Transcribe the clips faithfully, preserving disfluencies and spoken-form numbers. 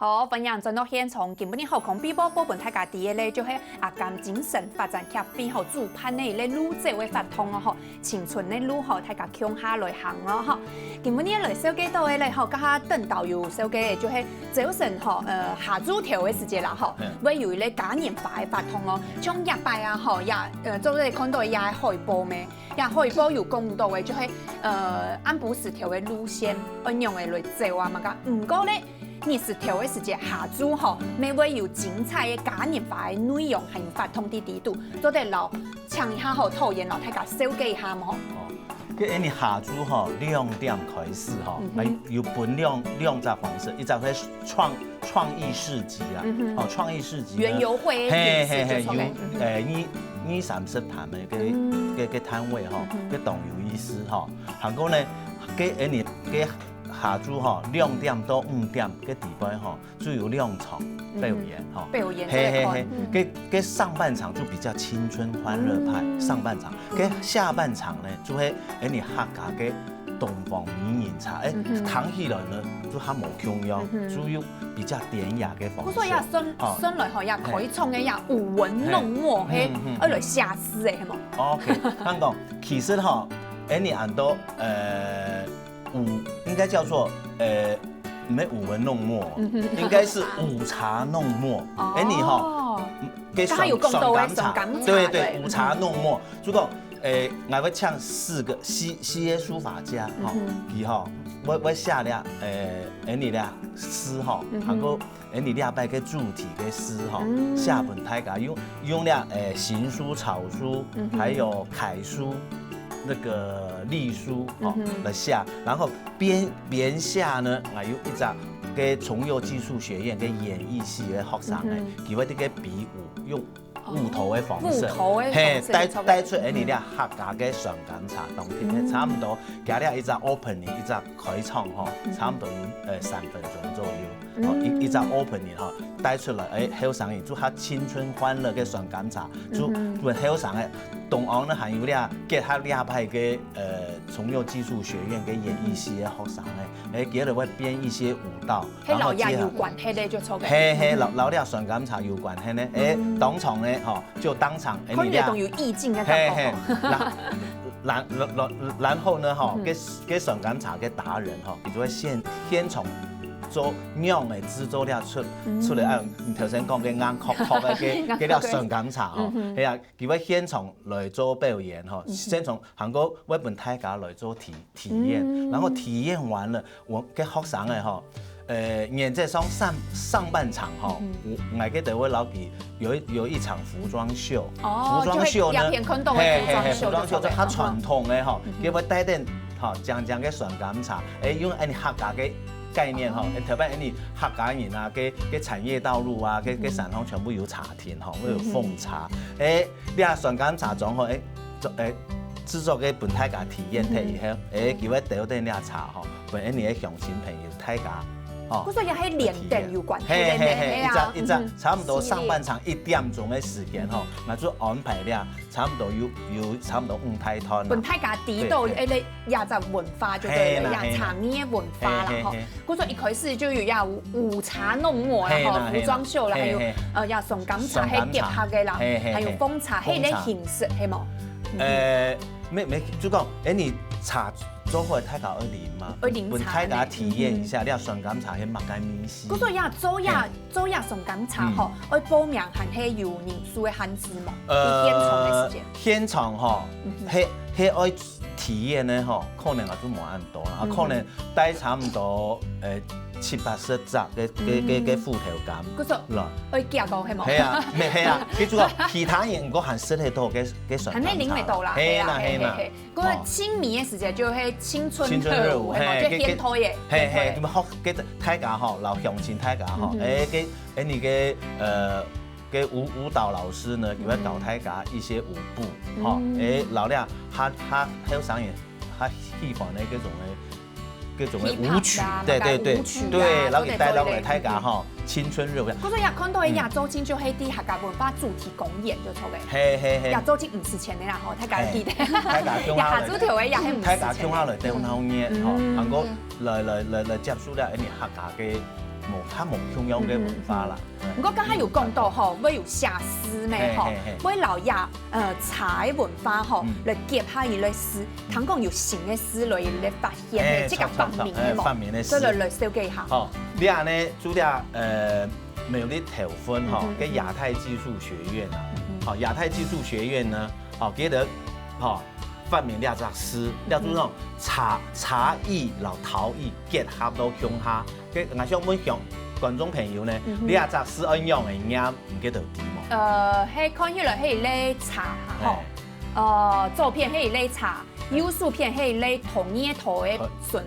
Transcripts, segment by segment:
好，歡迎轉到現場。今晡日好康必報報分大家知个咧，就係阿甘精神發展協會吼主辦个一個路走个活動哦吼，青春个路吼，大家共下來行哦吼。今晡日來紹介到个咧吼，剛剛等到有紹介个就係朝晨吼，呃，下晝頭个時節啦吼，會有一個嘉年華个活動哦，像這擺啊吼，也呃，做得看到這海報咩？這海報有講到个，就係呃暗晡時頭个路線，愛仰仔來走啊嘛个。毋過咧， 日時頭个時節下晝吼，乜會有精彩个嘉年華个內容，還有活動在裡肚，做得摎請一下吼導演摎大家紹介一下無？哦，該恁呢下晝吼兩點開始吼，嗯哼。來有分兩兩隻方式，一隻係創創意市集啊，嗯哼。哦，創意市集呢，園遊會个形式嘿嘿嘿，就出來，有嗯哼。誒二二三十攤个个个个攤位吼，个當有意思吼。還過呢，該恁呢个 下晝吼兩點到五點个地方吼，就有兩場表演吼。表演，嘿嘿嘿，个个上半場就比較青春歡樂派，上半場，个下半場呢，就係恁呢客家个東方美人茶，誒，囥起來呢，就較無共樣，就有比較典雅个方式。故所也算算來吼，也可以從个也舞文弄墨，嘿，而來寫詩誒，係無？OK，恁講，其實吼，恁呢恁多，呃。 舞，應該叫做，呃，毋係舞文弄墨，應該是舞茶弄墨。哦。哎，你吼，嗯，該剛剛有講到个上港茶，上港茶，對對，對，舞茶弄墨。就講，誒，𠊎會請四個，四四個書法家吼，佢吼，會會寫了，誒，恁呢了詩吼，還過 恁呢這擺个主題个詩吼，寫分大家用用了誒行書、草書，還有楷書、那個隸書吼來寫，然後邊邊寫呢，還有一隻个崇右技術學院个園藝系个學生呢，佢會這個比武，用芋頭个方式，芋頭个方式，嘿，帶帶出恁呢這客家个酸柑茶，當天差毋多，佢這一隻opening，一隻開場吼，差毋多有誒三分鐘左右。 哦，一一隻opening吼，帶出來，誒，後生人就較青春歡樂个酸柑茶，就分後生个同學呢，還有這結合這擺个呃崇右技術學院个園藝系个學生呢，誒，佢等會編一些舞蹈，然後結合，係摎這有關係个就著个。嘿嘿，摎摎這酸柑茶有關係呢，誒，當場呢，吼，就當場，誒，你這，可能有種有意境个感覺。嘿嘿，然然然然後呢，吼，个个酸柑茶个達人吼，佢就會現現場 做仰仔製作這出出來啊，你頭先講个硬殼殼个个个這酸柑茶吼，係啊，佢會現場來做表演吼，現場還過會分大家來做體體驗，然後體驗完了，我个學生个吼，呃，原則上上上半場吼，𠊎𠊎記得會摎佢 有一有一場服裝秀，哦，服裝秀呢，就係影片看到个嘿嘿嘿，服裝秀就較傳統个吼，佢會帶等吼靚靚个酸柑茶，誒，用恁呢客家个概念吼，誒，特別恁呢客家人啊，个个產業道路啊，个个山上全部有茶田吼，會有奉茶，誒，這酸柑茶莊吼，誒，做誒製作个分大家體驗忒以後，誒，佢會兜等這茶吼，分恁呢个鄉親朋友大家吼，故所也係連帶有關係个呢，嘿嘿嘿，係啊，一隻一隻，差毋多上半場一點鐘个時間吼，𠊎就安排了，差毋多有有差毋多五大段啦。分大家知道，對對。誒，這隻文化就對了，嘿啦，這產業文化啦吼。嘿嘿嘿。故所一開始就有這舞茶弄墨啦吼，嘿啦，服裝秀啦，還有嘿嘿呃這酸柑茶，酸柑茶，係結合个啦，嘿嘿嘿，還有奉茶，係个形式，係無？誒，沒沒，就講，誒，你茶做好大家愛啉嘛，愛啉茶，分大家體驗一下，這酸柑茶係麼个味緒。故所這做這 做這酸柑茶吼，愛報名還係有人數个限制無？呃，現場个時間。現場吼，係係愛體驗个吼，可能也就無恁多啦，可能帶差毋多呃七八十隻个个个个芋頭柑。故所啦，愛寄過係無？係啊，無係啊，記住哦，其他人个還食得到个个酸柑茶。還係啉得到啦，係啦係啦。 个青迷个時節就係青春熱舞，青春熱舞，係無？就現代个，嘿嘿，現代个。該麼好，該大家吼，摎鄉親大家吼，誒，該誒你个呃，个舞舞蹈老師呢，佢會教大家一些舞步，吼，誒，摎了較較後生人較喜歡个該種个 各種个舞曲，hip hop啦，對對對，嘛个舞曲啊，對，然後也帶到了大家吼，青春熱舞。可是也看到个亞洲青就係在客家文化主題公園就著个。嘿嘿嘿。亞洲青毋使錢个啦吼，大家記得。大家共下來，也下晝頭个也係毋使錢个。大家共下來鬥鬧熱吼，嗯。還過來來來來接觸了，因為客家个無，較無共樣个文化啦。毋過剛才有講到吼，會有寫詩咩吼，嘿嘿嘿。會摎這，呃，茶个文化吼，嗯。來結合佢來詩，聽講有新个詩來來發現，嘿，這个發明个無？著著著，嘿，發明个詩。再來來紹介一下。好，你看呢，就這，呃，苗栗頭份吼，嗯哼，跟亞太技術學院啊，嗯哼。好，亞太技術學院呢，好，佢等，好，發明這隻詩，這種茶，茶藝摎陶藝結合到共下， 該𠊎想問觀眾朋友呢，嗯哼。你這隻詩愛仰仔唸，你个到底無？呃，係看起來係一粒茶吼，嘿。呃，左片係一粒茶，右手片係一粒同葉桃个好。筍，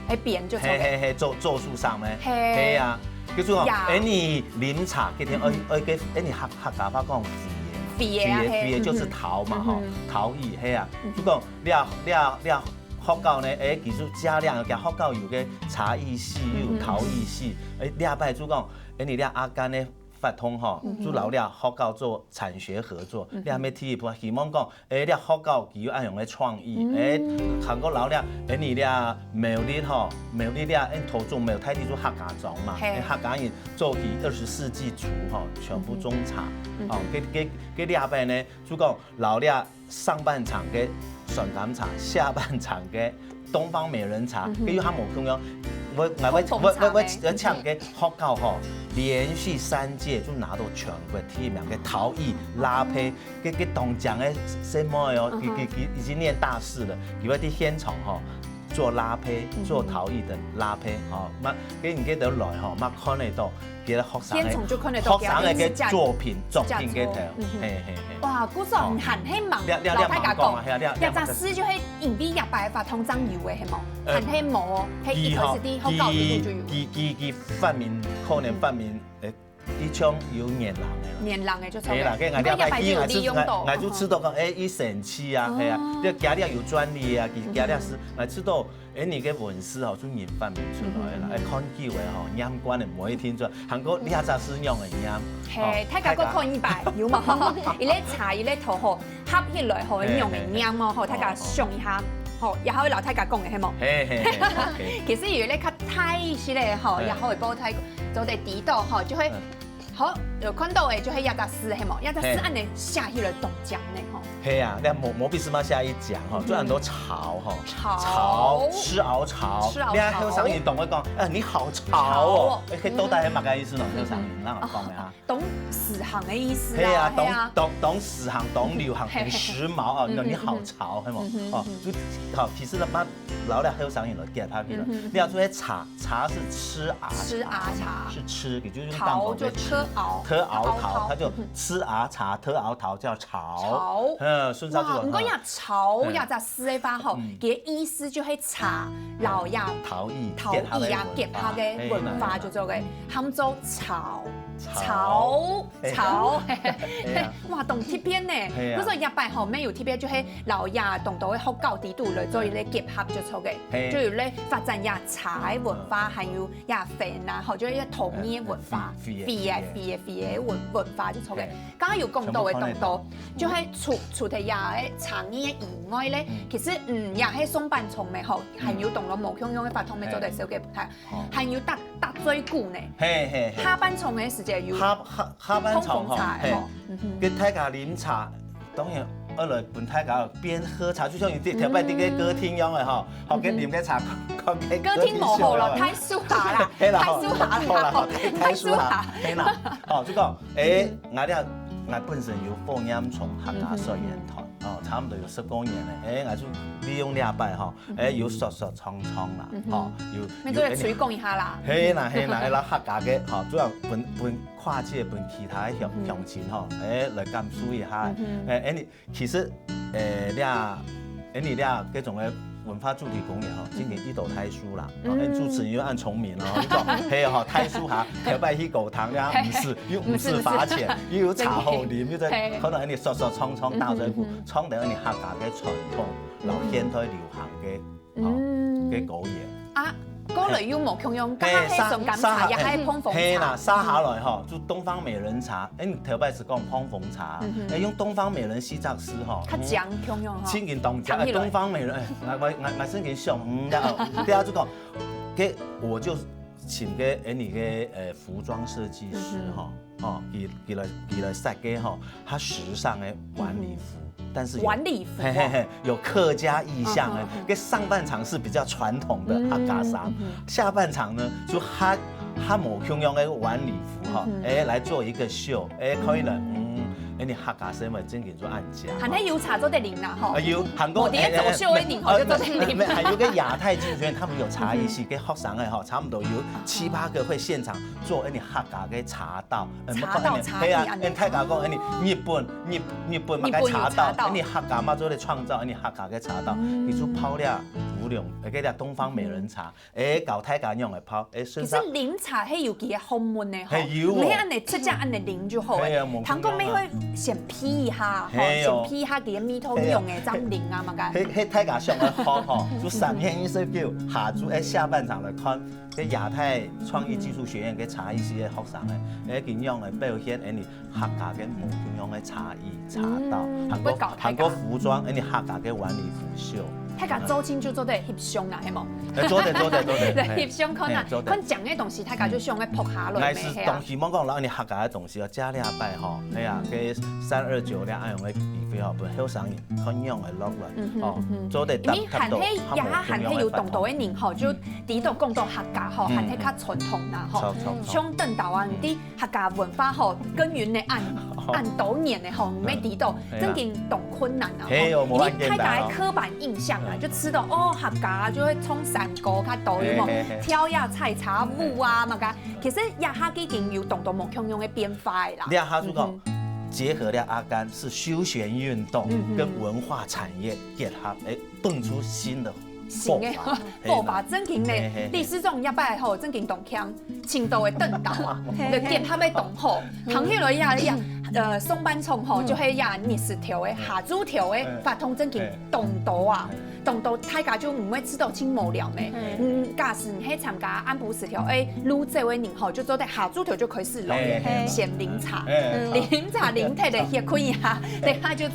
个邊就著个。嘿嘿嘿，做，做樹上咩？嘿。嘿啊，就係講，呀。哎，你啉茶，佢聽，嗯哼。哎，哎，該，哎，你客，客家話講飛个，飛个啊，飛个，嘿。飛个就是陶嘛，吼，嗯哼。陶藝，嘿啊，嗯哼。就講，你啊，你啊，你啊， 學校呢，哎，其實這兩个學校有个茶藝系，又有陶藝系，嗯哼。哎，這擺就講，哎，你這阿甘个活動吼，嗯哼。就摎這學校做產學合作，嗯哼。這乜第一步，希望講，哎，這學校佢有恁樣个創意，嗯。哎，還過摎這，哎，你這苗栗吼，苗栗這，哎，桃竹苗大體就客家庄嘛，嘿。哎，客家人做起二十世紀初吼，全部種茶，嗯哼。哦，該，該，該這擺呢，就講 摎這上半場个酸柑茶，下半場个東方美人茶，嗯哼。佢又較無共樣。𠊎，𠊎，𠊎，風紅茶呢？𠊎，𠊎，𠊎請个學校吼，連續三屆就拿到全國第一名个陶藝拉坯，該，該當強个細妹哦，嗯哼。佢，佢，佢已經念大四了，佢會在現場吼，做拉坯，嗯哼。做陶藝的拉坯，吼，嘛，該你記得來吼，嘛看得到 佢个學生个，現場就看得到學生个个作品，佢个作品个頭，嗯哼。嘿，嘿，嘿。哇，故所還係吂，這，這，摎大家講，這吂講啊，係啊，這，這隻詩就係因為這擺發通正有个，係無？呃，還係無哦，係一開始在學校裡肚就有。佢，佢，佢，佢發明，可能發明，嗯。呃，佢像有年齡个啦。年齡个就著个。係啦，該𠊎這擺，毋過這擺就有利用到。𠊎，𠊎就知道講，哎，佢神奇啊，哦。係啊，這家裡有專利啊，佢家裡係，嗯哼。𠊎知道 哎，你个文字吼，就人發明出來啦。嗯哼。哎，看久个吼，念慣个無一定準。還過你這隻字仰仔念，嘿，哦，大家過看一擺，有無？一粒茶，一粒桃吼，合起來吼，嘿，仰仔念哦，吼，嘿，嘿。大家想一下，吼，也好摎大家講个，係無？嘿，嘿，嘿，OK。其實有一粒較大一息个吼，嘿。也好會幫大家做得知道吼，就會嗯。 好，有看到个就係這隻字，係無？這隻字嘿。恁仔寫起來當靚呢，吼。嘿啊，該毛，毛筆字嘛寫一講吼，嗯哼。就很多潮吼，潮。潮，吃熬潮。吃熬潮。你看後生人當會講，哎，你好潮哦。潮哦。哎，該到底係麼个意思呢？嗯哼。後生人，𠊎講个啊。當時行个意思啊，嘿啊，嘿啊。當，當，當時行，當流行，嘿。很時髦啊，嗯哼，你好潮，嗯哼。係無？嗯哼，哦，嗯哼。就，好，其實嘛，摎這後生人來結合起來。嗯哼。你看，這个茶，茶是吃啊茶。吃啊茶。是吃，也就是剛剛在吃。桃就吃熬，吃熬桃，熬桃。它就吃啊茶，吃熬桃叫潮。潮。嗯，順續就哇，毋過呀，潮，嗯。呀，這四个八吼，嗯。佢个意思就係茶，摎呀，陶藝，陶藝啊，結合个文化。結合个文化就做个，嗯。喊做潮。潮。潮。 嘿。潮，嘿啊。哇，當特別呢。嘿啊。故所這擺吼，乜有特別就係摎這當多个學校裡肚來做一個結合就著个，嘿。就有咧發展這茶个文化，嗯。還有這花啊，吼，就係這陶藝个文化，嗯，花个，花个，花个，花个文，文化就著个。嘿。剛剛有講到个當多，全部看得到。就係除，除忒這个茶藝以外咧，嗯。其實，嗯，也係上半場个吼，還有當多無共樣个活動，乜做得紹介分大家。 哦。還有搭，搭嘴鼓呢。嘿，嘿，嘿。下半場个時節有下，下，下半場吼，碰紅茶，嘿。吼。嗯哼。該大家啉茶，當然愛來分大家邊喝茶，就像你這頭擺在該歌廳樣个吼，嗯。吼，該啉个茶，嗯哼。看，看該歌廳無好了，歌廳秀了。太舒服啦，嘿啦，太舒服啦，好啦，好，太，太舒服。太舒服啦，嘿啦，哦，就講，欸，嗯哼。𠊎這，𠊎本身有follow恁樣客家說言團，嗯哼，嗯哼。哦，差不多有十多年了，欸，𠊎就利用這擺吼， 欸，有說說唱唱啦，嗯哼。吼，有，乜做得推廣一下啦。有，係啦，係啦，係啦，客家个，吼，主要分，分跨界，分其他鄉，嗯。鄉親吼，欸，來感受一下。嗯哼。欸，欸，你，其實，欸，這，欸，你這，這種个文化主題公園吼，今年遇到大樹啦，嗯。哦，欸，主持人又恁聰明哦，你講，係吼，大樹下，頭擺去教堂呀，毋使，又毋使罰錢，毋使，毋使。又有茶好啉，又在，係。可能欸，你說說唱唱，打嘴鼓，嗯哼，嗯哼。唱等欸，你客家个傳統，然後現代流行个 哦，嗯。个歌謠。啊，歌謠有無共樣，嘿，該下係酸柑茶，沙，也係碰紅茶。嘿啦，沙下來吼，就東方美人茶。欸，你頭擺係講碰紅茶，嗯哼。欸，用東方美人四隻字吼，較講共樣吼。嗯，真經當講，欸，聽起來。東方美人，欸，𠊎，𠊎，𠊎，𠊎真經想，嗯，對啊，對啊，就講，該我就請个恁呢个呃服裝設計師吼，吼，佢佢來佢來設計吼，較時尚个晚禮服，但是有晚禮服哦。嘿嘿嘿，有客家意象个，嗯哼嗯哼。个上半場是比較傳統个客家衫，嗯哼。下半場呢就較較無共樣个晚禮服吼，嗯哼。哎，來做一個秀，哎，可以了，嗯，哎，你客家衫嘛真个 就恁樣。還係有茶做得啉啦吼。啊，有，還過，無佇咧做秀个人吼，哎，哎，就做得啉。哎，哎，還有个亞太技術學院，他們有茶藝系，嗯哼。个學生个吼，差不多有七八個會現場做恁呢客家个茶道，呃，茶道，茶藝恁呢。係啊，恁大家講，恁呢日本，日日本嘛个茶道，日本有茶道。恁呢客家嘛做得創造恁呢客家个茶道，嗯。佢就泡了烏龍，呃，个東方美人茶， 哎，教大家仰般泡，哎，順續。其實啉茶係有佢个學問个吼，係有哦。毋係恁呢直接恁呢啉就好个。係啊，無共樣啊。聽講愛會先鼻一下吼，係哦。先鼻一下佢个味道仰般个，正啉啊嘛个。係，係大家想愛學吼，就三月二十九下晝，哎，下半場來看，个亞太創意技術學院个茶藝系个學生个，哎，佢仰般表現，哎，你 客家个無共樣个茶藝、茶道，嗯，還過，會教大家。還過服裝，恁呢客家个晚禮服秀。大家做陣就做得翕相啦，係無？哎，做得，做得，做得，對，嘿，翕相看啊，嘿，做得。看靚个東西，大家就想愛拍下來咩，嗯。𠊎係啊。當希望講，然後你客家个東西哦，這禮拜吼，係啊，嗯。个三二九這恁樣个機會吼，分後生人看仰般落來，嗯哼，哦，嗯哼。做得搭，因為還係，搭到，也還係有當多个人吼，就，嗯。知道講到客家吼，嗯，還係較傳統啦吼。嗯。著，著，著。像等到啊，嗯。你 客家文化吼，耕耘个恁，恁多年个吼，毋係知道，嗯。係啊。正經當困難啊吼。係哦，無恁簡單哦。因為大家个刻板印象啊，嗯。就知道哦，客家就會唱山歌較多，有無？係，係，係。跳呀、採茶舞啊，嘛个。其實這下已經有當多無共樣个變化个啦。你看，他就講，嗯哼。結合了阿甘是休閒運動，嗯哼。跟文化產業結合，哎，蹦出新的 新个火花，火花，嘿啦。正經呢，嘿，嘿，嘿。理事長這擺吼，正經當慶，青島个等到啊，嘿，嘿。就結合个當好。嗯。談起來呀，呀，呃，上半場吼，嗯。就係呀，日時頭个、下晝頭个，嘿。活動正經當多啊，嘿。當多大家就毋會知道真無聊呢。嘿。嗯，假使你係參加暗晡時頭，哎，鷺鳥个人吼，就做得下晝頭就開始來，嘿，嘿。先啉茶，嘿。嗯。啉茶啉忒了，歇睏一下，等下就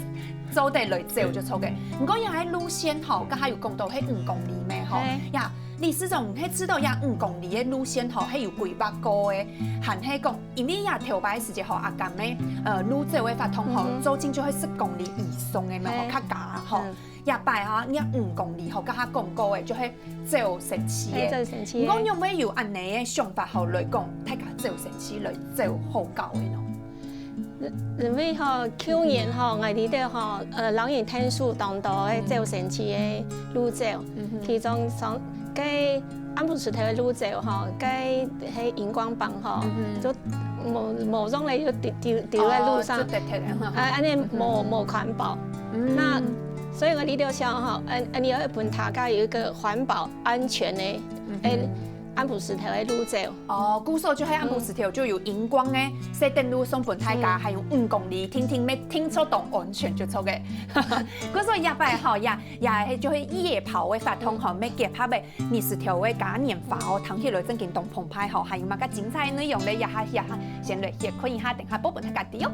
做得來走就著个。毋過這个路線吼，剛才有講到係五公里咩吼？嘿。呀，理事長，你知道這五公里个路線吼，係有規劃過个，還係講，因為這頭擺時節吼，阿甘个，呃，鷺鳥个活動吼，嗯哼。做陣就係十公里以上个咩吼，嘿。較加吼。嗯。這擺吼，這五公里吼，剛才講過个，就係走神奇个。嘿，走神奇个。毋過你有無有恁呢个想法吼，來講，大家走神奇來走好搞个喏？ 因為吼，舊年吼，𠊎知得吼，呃，老人天數當多个走神奇个鷺鳥，嗯哼。其中上，該暗晡時頭个鷺鳥吼，該係螢光棒吼，嗯哼。就無，無用了，就丟，丟，丟在路上。哦，就跌跌了。啊，恁呢無，嗯。無環保。嗯。那，所以𠊎知得想吼，恁，恁呢愛分大家有一個環保安全个，嗯哼。欸，暗晡時頭个鷺鳥。 哦，故所就係暗晡時頭就有螢光个，設等路送分大家，嗯。還有五公里，定定乜定著當安全就著个。故所這擺吼，也，也係就係夜跑个活動吼，乜結合个日時頭个嘉年華哦，聽起來正經當澎湃吼，還有麼个精彩个內容咧？這下，這下先來歇睏一下，等下報分大家知哦。